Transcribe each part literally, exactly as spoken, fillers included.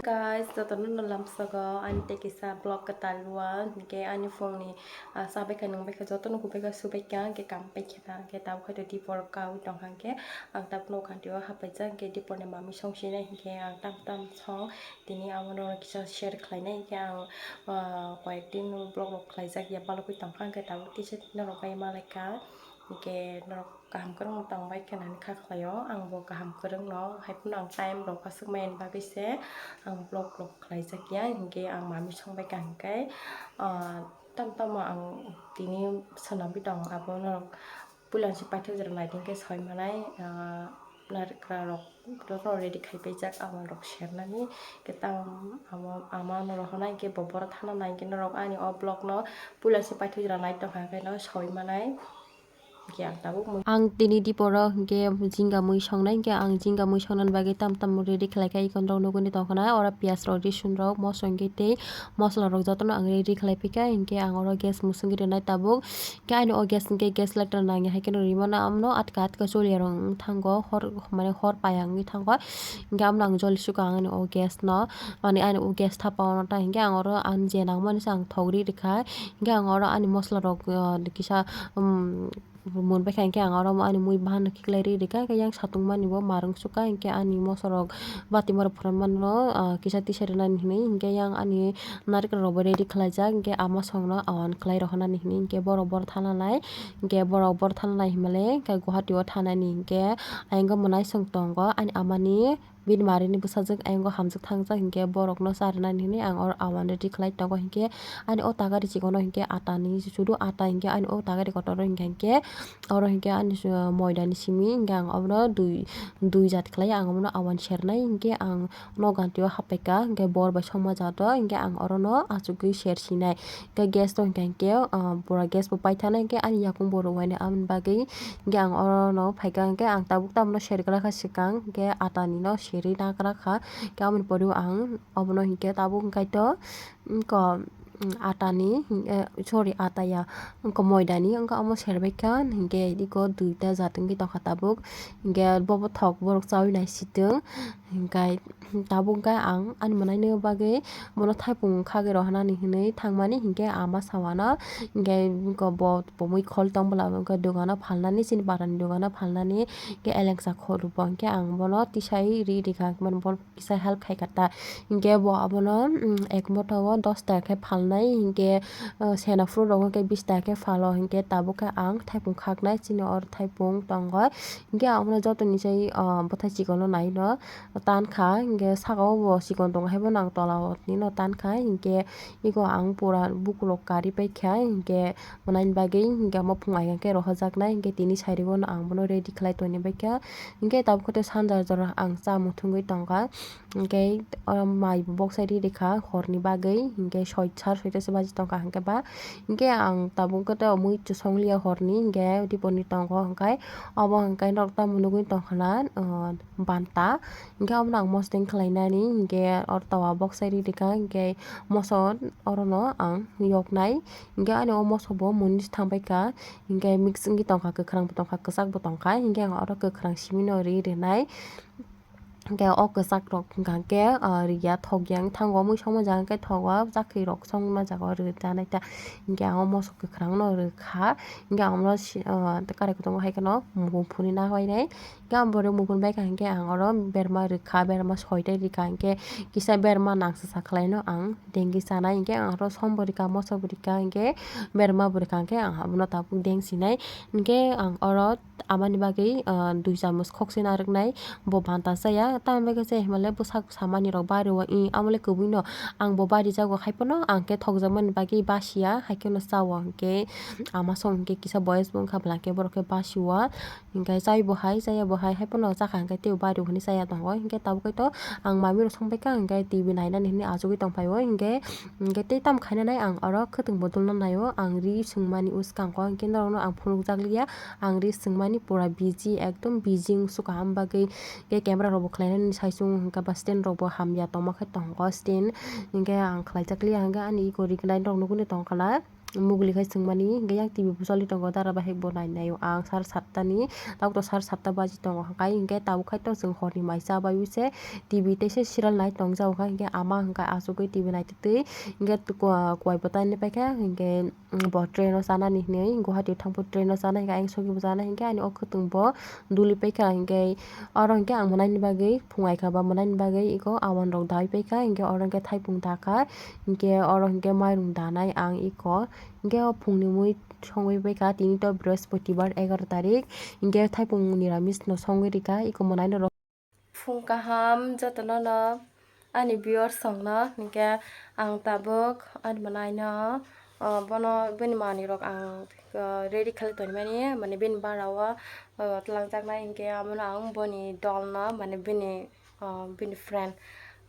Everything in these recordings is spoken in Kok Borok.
Guys, jotono no lamsogo ani tei kisa vlog kwtal o, hinkhe ani phone ni, ah, chabaikha nungbaikha jotono hubaikha subaikha, hinkhe kam paikha, hinkhe tabuk khaito dipor kaui tongkha, hinkhe ang tabuk no kantio hapaijak, hinkhe dipor ni mami song sinai, hinkhe ang tam tam song tini amo no kisa share khlainai, hinkhe ang, ah, koyek din vlog rok khlaijak ya balogwi tongkha, hinkhe tabuk tisa norok bai malaikha, hinkhe norok kaham kwrwng no tongbai khe nani kha khlaio, ang bo kaham kwrwng no, hai phano ang time rok aswk maya ni bagwi se ang vlog rok khlaijak ya, hinkhe ang mami song bai kha hinkhe, ah, tamo tamo ang tini swnamwi tongo, abo norok puila se paithak jora naidi hinkhe soi manai, ah, narikra rok jotono ready khai paijak, amo rok sernani, hinkhe tamo amo ama no rohornai hinkhe bo boro thana nai hinkhe norok ani o vlog no puila se paithak jora nai tongkha hinkhe no soi manai. Hinkhe ang tabuk mui- Ang tini diporo hinkhe jinga mui songnai, hinkhe ang jinga mui songnani bagwi tam tam ready khlaikha, ikon rok nugwi tongkhana, oro piyaj rok, risun rok, mosong hinkhe tei mosola rok jotono ang ready khlai phikha, hinkhe ang oro gas musungwi rwnai tabuk, hinkhe ani o gas hinkhe gas lighter nangya hai kheno rimano, amno atka atka choliya rok wng thango, hor mane hor paya wngwi thango, hinkhe amno ang joli sukha ang ani o gas no, mane ani o gas thapa ono ta hinkhe ang oro ang je nangmani se ang thogri rikha, hinkhe ang oro ani mosola rok, ah, kisa, um, Mon bai kha hinkhe ang oro ani mui bahan no khiklai ri rikha, hinkhe yang satung mani bo marwng sukha, hinkhe ani moso rok bati mora phuran mano, ah, kisa tisa rwnani hinwi, hinkhe yang ani narikra rok bo ready khlaijak, hinkhe ama song no awan khlai rohornani hinwi, hinkhe borok boro thana nai, hinkhe borok boro thana nai hinmale, hinkhe Guwahati o thanani hinkhe ayang bo mwnaisong tongo ani ama ni. Bini mari ni bwsajwk ayang o hamjwk thangjak hinkhe borok no cha rwnani hinwi ang oro awan ready khlai tongo hinkhe ani o tagari chikon o hinkhe ata ni sudu ata hinkhe ani o tagari kotor o hinkhe hinkhe oro hinkhe ani moida ni simi hinkhe ang obono dui dui jat khlai ang obono awan sernai hinkhe ang nok ganti o hapaikha hinkhe bor bai songma jat o hinkhe ang oro no achugwi ser sinai hinkhe gas o hinkhe hinkhe pura gas bo paithaknai hinkhe ani yakung bo rwbainai aboni bagwi hinkhe ang oro no phaikha hinkhe ang tabuk tamo no sergra kha swkang hinkhe ata ni no. Siri nagra kha. Khe aboni pore o ang obono hinkhe tabuk hinkhe to, mm, ko, mm, atani, eh, sorry, ata ya, wngkha moidani, wngkha omo serbaikha, hinkhe iko duita jat wngwi tongkha tabuk, hinkhe bobo thok borok chaui naisitwng, hinkhe tabuk hinkhe ang ani mwnaino bagwi bono thaipung khagwi rohornani hinwi thangmani, hinkhe ama sawano, hinkhe iko bo bomwi khol tong bwla, wngkha dogano phalnani, chini barani dogano phalnani, hinkhe elengsa khorbo hinkhe ang bono tisai ri rikha, mane bono kisa help khai kha ta. Hinkhe bo abono, mm, ek motha o dos taka khe phalnai, hinkhe, uh, sena phuru rok hinkhe bis taka khe phalo, hinkhe tabuk khe ang thaipung khaknai, chini oro thaipung tongo. Hinkhe abono joto ni sai, uh, bwthai chikon no nai no tan kha, hinkhe saka o bo chikon tongo, haibo no ang tola o tini no tan kha, hinkhe iko ang pura bukulok kari pai kha, hinkhe mwnai ni bagwi hinkhe omo phung ai khe rohorjaknai, hinkhe tini sai rwgo no ang bono ready khlai toni bai kha. Hinkhe tabuk khe sanja jora ang cha muthungwi tongkha. Hinkhe oro mai bo boksai ri rikha horni bagwi, hinkhe soi sar soita se baji tongkha hinkhe ba. Hinkhe ang tabuk khe mui chwsong liya horni, hinkhe dipor ni tongo hinkhe obo hinkhe norok tamo nugwi tongkha na, ah, banta. Hinkhe obono ang mosodeng khlainani, hinkhe oro towa boksai ri rikha, hinkhe moso orono ang yoknai. Hinkhe ani o moso bo monit thangbaikha, hinkhe mix wngwi tongkha, kwkhwrang bo tongkha, kwchak bo tongkha, hinkhe ang oro kwkhwrang simi no ri rwnai. Hinkhe o kwchak rok hwnkha khe, ah, riya thokya wng thango, mui songma jaga khe thogo, chakri rok songma jaga o rwjanai ta. Hinkhe ang o moso kwkhwrang no rwkha, hinkhe ang bono si-, ah, karai kutung hai kheno mukhung phunui nahoinai. Hinkhe ang bohrok muphun baikha hinkhe ang oro berma rwkha, berma soitai rwkha hinkhe kisa berma nangsa sa khlaino ang dengwi chanai hinkhe ang oro som bo rwkha, moso bo rwkha hinkhe berma bo rwkha hinkhe ang abono tabuk deng sinai. Hinkhe ang oro amani bagwi, ah, dui chamus khokse narwknai bo banta chaya tamni bagwi chaya hinmale bwsak samani rok bari o, i, amole kwbui no ang bo bari jago hai phano ang khe thokjakmani bagwi basiya hai kheno chao hinkhe ama song hinkhe kisa boyes bo wngkha bwlangke borok khe basio. Hinkhe chai bo hai, chaya bo hai, hai phano chakha hinkhe teibo bari hwnwi chaya tongo. Hinkhe tabuk khe to ang mami rok song pai kha, hinkhe T V nainani hinwi achugwi tong phai o. Hinkhe, hinkhe tei tamo khainanai ang oro khwtwng bodol no nai o, ang ri swngmani uskango, hinkhe norok no ang phunukjak liya, ang ri swngmani pura busy, ekdom busy wngsuka, am bagwi khe camera rok bo khlainani saichung hinkhe ba stand rok bo hamya tongma khe tongo stand, hinkhe ang khlaijak liya, hinkhe ani eko ri gwnai rok nugwi tongkha na. muguli khai chwngmani, hwnkhe yang T V bo choli tongo, dara bahai bo nai naio ang sar satta ni, tabuk to sar satta baji tongo, hwnkhe tabuk khai to chwng horni mai cha bai se T V teisa serial nai tong jao kha, hwnkhe ama hwnkhe achugwi T V naitwi twi, hwnkhe kuwai bo taini paikha, hwnkhe bo train o chanani hinwi Guwahati o thangphuru train o chanai hwnkhe ayang sogwi bo chanai hwnkhe ani o khwtwng bo duli paikha, hwnkhe oro hwnkhe ang mwnani bagwi phungai kha ba mwnani bagwi eko awan rok dai paikha, hwnkhe oro hwnkhe thaipung dakha, hwnkhe oro hwnkhe mairung danai ang eko. Hwnkhe o phungni mui songwi paikha, tini to Brihaspatibar egaro tarik, hwnkhe thaipung niramis no songwi rikha, eko mwnai norok. Phung kaham jotono no ani viewers rok no, hwnkhe ang tabuk ani mwnai no, o, bono bini manwi rok ang, o, ready khlai tonimani, mane bini bara o, o, twlangjaknai, hwnkhe abono ang boni dol no, mane bini, o, bini friend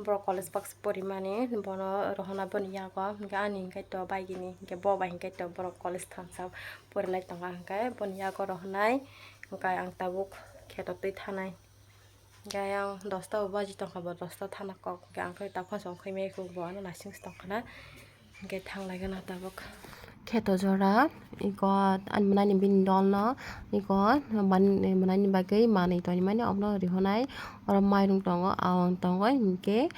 borok college baksa porimani, bono rohorna boni yago, hwnkhe ani hwnkhe to bagini, hwnkhe bo bai hwnkhe to borok college thansa porilai tongo, hwnkhe boni yago rohornai, hwnkhe ang tabuk kheto twi thanai. Hwnkhe ayang dosta bo baji tongkha, bo dosta thana kok, hwnkhe ang khe ta phone song khaimai khe bo ano naising se tongkha na, hwnkhe thang lai gana tabuk. Kheto jora, iko ani mwnani bini dol no, iko man-, mwnani bagwi manwi tonimani omono rihonai, oro mairung tongo, awang tongo, hwnkhe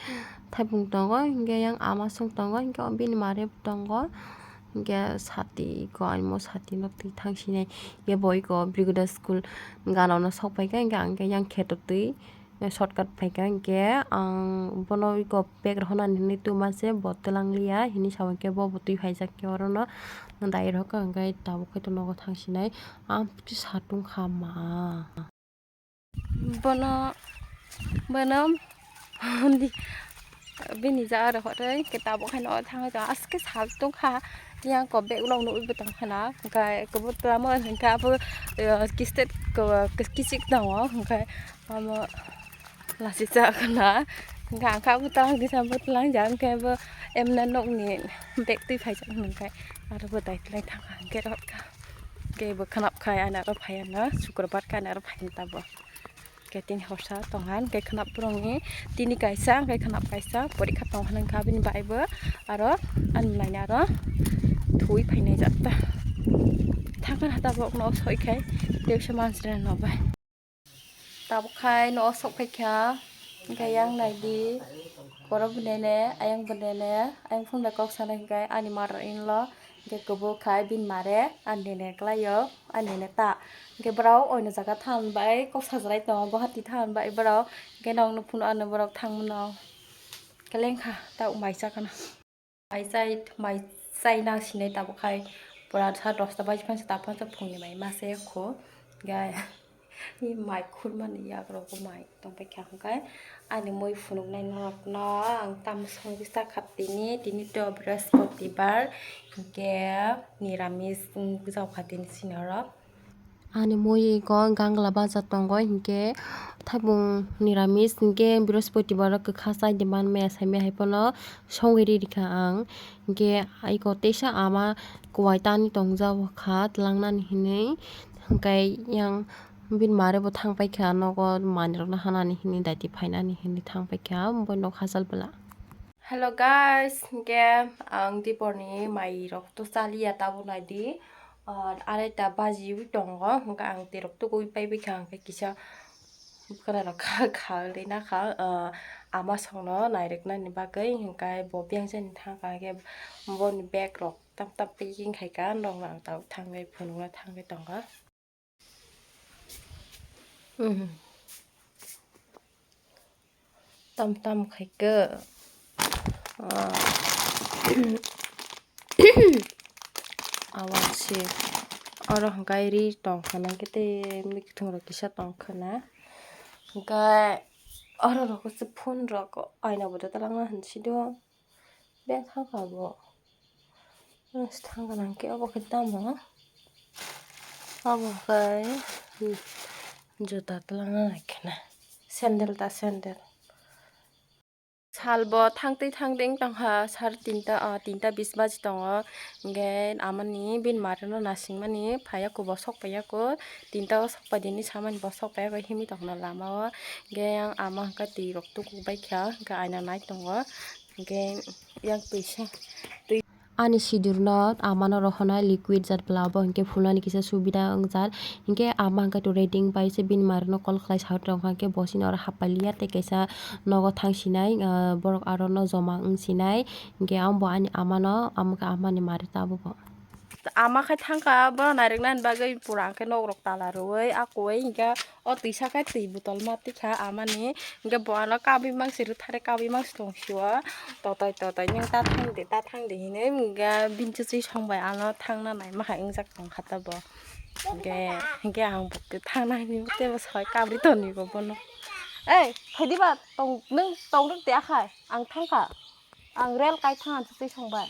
thaipung tongo, hwnkhe yang ama song tongo, hwnkhe bini mare tongo. Hwnkhe sati ko ani mo sati no twi thang sinai. Hwnkhe bo iko Brigada school gana no sok paikha, hwnkhe ang khe yang kheto twi shortcut phaikha, hwnkhe ang bono iko bag rohornani hinwi tuma se bo twlang liya hinwi sa hwnkhe bo bo twi phaijak khe oro no dai rokha, hwnkhe tabuk khe to nogo thang sinai. Ang twi satung kha ma. Bono, bono, bini jaga rok hotoi, ke tabuk hai no thangwi tongo, aske sal tongkha, yang ko bag rok nugwi bo tongkha na, hwnkhe kebo twlamo hwnkhe abo, eh, kistet ko, kis-, kisik tongo, hwnkhe amo lachijak na, hwnkhe ang kha bo twlang disa bo twlang jak, hwnkhe bo emna nokni bag twi phaijak, hwnkhe aro bo dai twlai thangkha, hwnkhe rwkha. Khe bo khwnap khai ani aro phai ano, Sukrobar khe ani aro phai tabuk. Khe tini horsa tongha, hwnkhe khwnap borokni tini kaisa, hwnkhe khwnap kaisa porikha tongha, hwnkhe aboni bai bo aro ani mwnai ni aro thuwi phainai jak ta. Thangkha na tabuk no soi khai, tei se manchwra no bai. Tabuk khai no sok phaikha, hwnkhe yang naidi, borok bo nene, ayang bo nene, ayang phone bai kok sanai hwnkhe ani mother in law, hwnkhe kwbuk khai bini mare, ani nene kwlaio, ani nene ta. Hwnkhe borok oino jaga than bai kok sajlai tongo, Guwahati than bai borok, hwnkhe nokno phunukha ano borok thangmano. Hwnkhe lengkha ta mai chakana. Mai chai, mai chai nang sinai tabuk khai pura sa dosta baji phansa ta phansa phungni mai mase kho. Gai mai khurmani yak rogo mai tong paikha hwnkhe ani mui phunuknai norokno ang tamo songwi sakha tini, tini to Brihaspatibar hwnkhe niramis wngwi jaokha tini sini oro. Ani mui iko gangla baja tongo, hinkhe thaipung niramis, hinkhe Brihaspatibar o kwkha chai di manmaya, saimaya hai phano songwi ri rikha ang. Hinkhe iko teisa ama kuwai tani tongjak kha twlangnani hinwi, hinkhe yang bini mare bo thang paikha nogo manwirokno hanani hinwi daiti phainani hinwi thang paikha, bo nok hachal bwla. Hello guys, hinkhe ang diporni mairok to chaliya tabuk naidi. Ah, araita baji tongo, hwnkhe ang twi rok tukuwi pai bwkha, hwnkhe kisa bwkhanai rok kha, kha rwna kha, ah, ama songno nairwknani bagwi, hwnkhe bo biyang jani thangkha, hwnkhe boni bag rok tam tam packing khaikha, norokno ang tabuk thangwi phunukna thangwi tongkha. Mhm. Tam tam khaikhe, ah, awan se oro hwnkhe ri tongkha na khe tei mikthwng rok kisa tongkha na hwnkhe oro rok se phone rok aina bo da twlangna hinwi sidi o. Beng thangkha bo. Nung se thangkha nang khe obo khe tamo? Obo khe, hmm, juta twlangna nai khe na. Sandal ta sandal. Sal bo thangtwi thangtwi wng tongkha, sar tinta, ah, tinta bis baji tongo. Hwnkhe amani bini mare no nasingmani phaiya kho, bo sok paiya kho. Tinta o sok pai dini samani bo sok paiya kho, himwi tongkha na lama o. Hwnkhe yang ama hwnkhe twi rok tuku bai kha, hwnkhe aina nai tongo. Hwnkhe yang twisa twi. Ani sidurno amano rohornai liquid jat bwla bo hinkhe phunani kisa subida wngjak. Hinkhe ama hinkhe to ready wngpai se bini mari no call khlai sa tongkha hinkhe bo chini oro happailiya tei kaisa nogo thang sinai, ah, borok aro no joma wng sinai. Hinkhe amo bo ani amano, amo khe amani mari tabuk bo. Ama khai thangkha, bono nairiknani bagwi pura hinkhe nok rok tala rwui, a kuwi hinkhe o twisa khai twi botol ma tikha amani, hinkhe bo ano kabwi mangsi rwthare, kabwi mangsi tong sio, totoi totoi nwng ta thang de, ta thang de hinui, hinkhe bini chuchwi songbai ano thangna nai ma hai wngjak tongkha ta bo. Hinkhe, hinkhe ang bo thangna hinui teibo soi kabri toni bo bono. Ei, phaidiba tong, nwng tong rwk de akhai, ang thangkha, ang rel kai thang ang chuchwi songbai.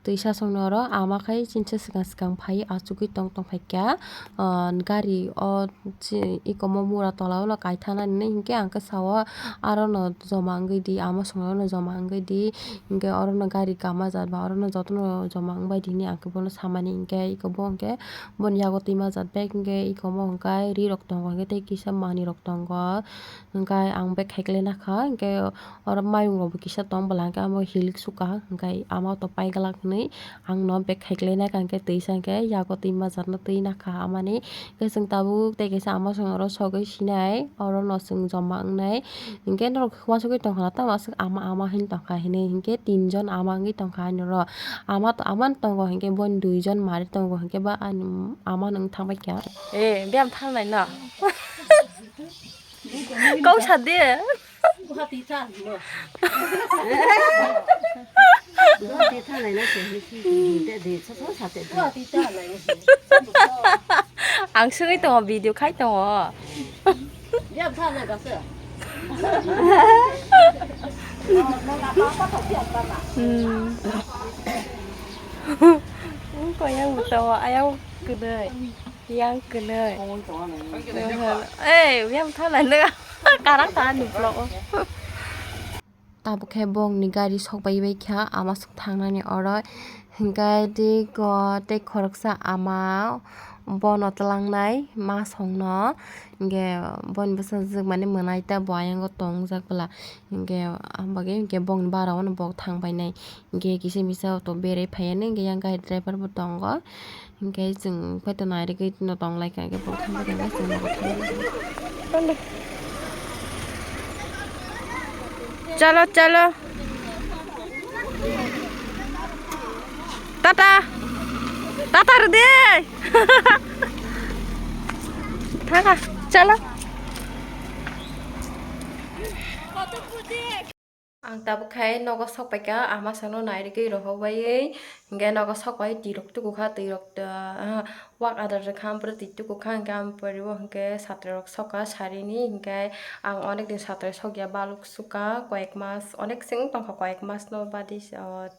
Twisa songno oro ama khai chinsa swkang swkang phai achugwi tong tong phaikha, ah, gari o chi-, ikomo mura tola o no kaithanani hinkhe ang khe sao aro no joma wngwi di, ama songno no joma wngwi di, hinkhe oro no gari kama jat ba oro no jotono joma wngbai di hinui ang khe bono samani hinkhe iko bo hinkhe boni yago twima jat bag hinkhe ikomo hinkhe ri rok tongo hinkhe tei kisa manwi rok tongo. Hinkhe ang bag khaiklai nakha, hinkhe oro mayung rok bo kisa tong bwla, hinkhe amo hilik sukha, hinkhe ama to paiglak hinui ang no bag khaiklai nakha, hinkhe twisa hinkhe yago twi majak no twi nakha amani, hinkhe chwng tabuk tei kaisa ama songno oro sogwi sinai, oro no chwng joma wngnai, hinkhe norok uansugwi tongkha na tamo aswk ama ama hinwi tongkha hinui, hinkhe tinjon ama wngwi tongkha ani oro, ama to ama no tongo, hinkhe boni duijon mari tongo, hinkhe ba ani ama no wng thangbai kha. Eh, biyam thangnai no? Kok sa de. Ang sugwi tongo, video khai tongo. Hmm. Kok yang tongo, ayang kudai. Yang kwnwi. Ei, yang thalai nw. Karang ta ni vlog o. Tabuk khe bongni gari sok bai bai kha, ama sok thangnani oro. Hinkhe tei ko tei khoroksa ama bono twlangnai ma songno. Hinkhe boni bwsajwk mani mwnai ta bo ayang o tongjak bwla. Hinkhe am bagwi hinkhe bongni bara o no bok thang bai nai. Hinkhe kisa misa auto berwi phaiya nw, hinkhe yang gari driver bo tongo. Hinkhe chwng phaito nairigwi no tong lai kha, hinkhe bo thang bai kha, chwng bo thang bai kha. Chalo, chalo. Tata. Tata rwdi. Thangkha. Chalo. Ang tabuk khai nogo sok paikha, ama sano nairigwi rohor baiwi, hinkhe nogo sok bai twi rok tuku kha, twi rok, ah, wak adar rwkha, ampore twi tuku kha, hinkhe ampore bo hinkhe satri rok sok kha sarini, hinkhe ang onek din satri sokya, baluk sukha, koyek mas, onek sing tongkha, koyek mas no badi, ah,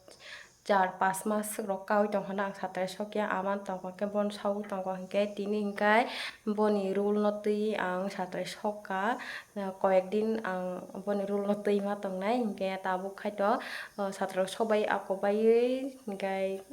char pas mas rok kaui tongkha na ang satri sokya, ama tongkha khe bon saui tongkha, hinkhe tini hinkhe boni rule no twi ang satri sokha. Koyek din ang boni rule no twi ma tongnai, hinkhe tabuk khai to, o, satro sobai ako baiwi, hinkhe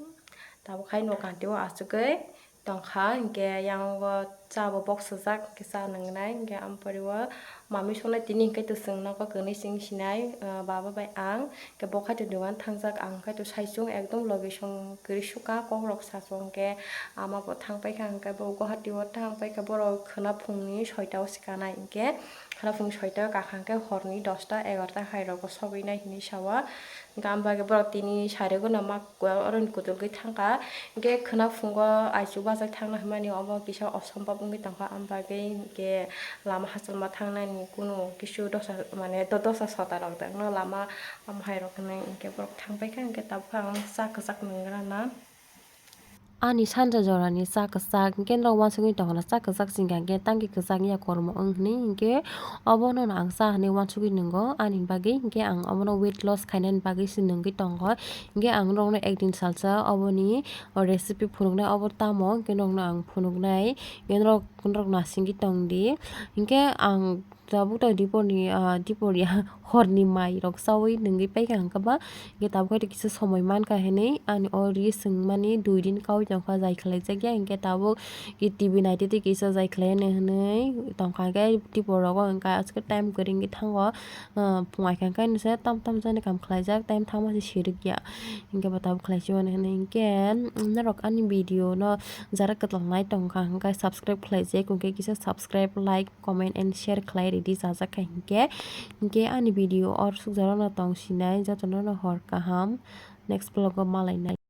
tabuk khai no kanti o achugwi tongkha, hinkhe yang o cha bo boksajak, hinkhe cha nwngnai, hinkhe ampori o mami songnai tini hinkhe to chwng nogo kwnwi chwng sinai, o, baba bai ang, hinkhe bo khai to dogan thangjak, ang khai to saichung ekdom logi song kwrwi sukha, kok rok sachung, hinkhe ama bo thang paikha, hinkhe bo Guwahati o thang paikha, borok khwna phungni soita o swkanai, hinkhe. Khwna phung soita o kakha hinkhe horni dosta egarota hai rogo sogwi nai hinwi sao. Hinkhe am bagwi borok tini sari gwnang ma oroni kutulgwi thangkha. Hinkhe khwna phungo aichuk bachai thangna hwnmani omo kisa osombab wngwi tongkha. Am bagwi hinkhe lama hachal ma thangnani kunu kisu dosa mane do-, dosa sota rok tongno lama am hai rok hinwi hinkhe borok thang paikha hinkhe tabukhe ang cha kwchak nwngrana. Ani sanja jorani cha kwchak, hinkhe norok uansugwi tongkha na cha kwchak chwngkha hinkhe tangki kwchak ya kormo wng hinwi hinkhe obono no ang cha hinwi uansugwi nwngo ani bagwi, hinkhe ang obono weight loss khainani bagwi se nungwi tongo. Hinkhe ang norokno ekdin salsa oboni recipe phunuknai, obo tamo hinkhe norokno ang phunuknai, hinkhe norok, norok nasingwi tongdi. Hinkhe ang tabuk to dipor ni, ah, dipor ya, hor ni mai rok chawi nungwi paikha hwnkhe ba, hwnkhe tabuk khe kisa somoi mankha hinwi ani o ri swngmani dui din kaui tongkha, jai khlaijak ya, hwnkhe tabuk ki T V naitwi twi kisa jai khlai hinwi tongkha, hwnkhe dipor rogo hwnkhe aswk time kwrwi wngwi thango, ah, phung aikha hwnkhe nise tam tam jani kam khlaijak, time thangma se sirikya, hwnkhe bo tabuk khlai si mano hinwi. Hwnkhe norok ani video no jara kwtal nai tongkha hwnkhe subscribe khlaijak, hwnkhe kisa subscribe, like, comment and share khlai ridi, chajak kha hinkhe. Hinkhe ani video or sukjak rokno tong sinai jotono no hor kaham, next vlog o malainai.